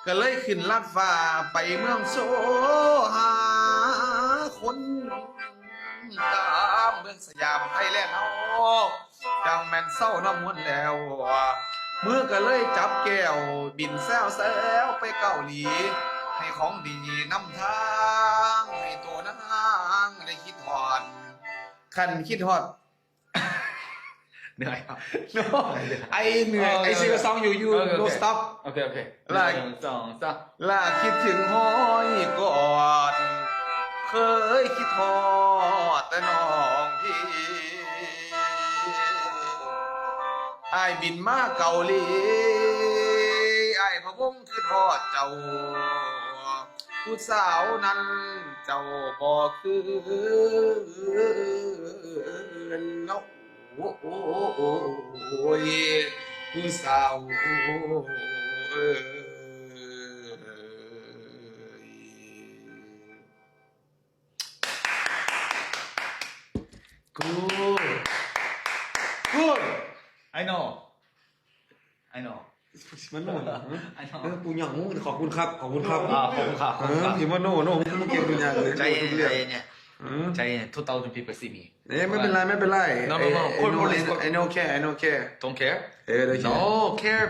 ກໍເລີຍຂຶ້ນລັດຟ້າໄປເມືອງໂຊຫາຄົນ ຕາມເມືອງສະຫຍາມໄທແລນເຮົາ ຈັ່ງແມ່ນເຊົານຳມວນແລ້ວ ມືກໍເລີຍຈັບແກ້ວ ບິນແຊວໆໄປເກົາຫຼີ ໃຫ້ຂອງດີນຳທາງ ໃຫ້ໂຕນາງໄດ້ຄິດຮອດ ຄັນຄິດຮອດ ເໜື່ອຍ No, I ເໜື່ອຍ I sing a song, you, you, ເອີ ໂອເຄ no stop. ໂອເຄ ໂອເຄ ລະ ໜຶ່ງ ສອງ ສາມ ລະຄິດເຖິງຮອຍກອດ ເຄີຍຄິດຮອດແຕ່ນ້ອງພີ່ ອ້າຍບິນມາເກົາຫຼີ ອ້າຍພະວົງຄິດຮອດເຈົ້າ ຜູ້ສາວນັ້ນເຈົ້າບໍ່ຄືນເນາະ ໂອ້ຍ ຜູ້ສາວເອີຍ. Good. Good. I know. I know. ຊິມາໂນ I know. ເອີ ປູຍ່າງ ຂອບຄຸນຄັບ ຂອບຄຸນຄັບ ອ່າ ຂອບຄຸນຄັບ ເອີ ຊິມາໂນ ໂນ ມຶງເກັ່ງຢູ່ຫຍັງເລີຍ ໃຈເຢັນ ໃຈເຢັນ ໃຈເຢັນ two thousand people see me. ເອີ ບໍ່ເປັນໄລ ບໍ່ເປັນໄລ No, no, no. I don't care, I don't care. Don't care? ເອີ No care.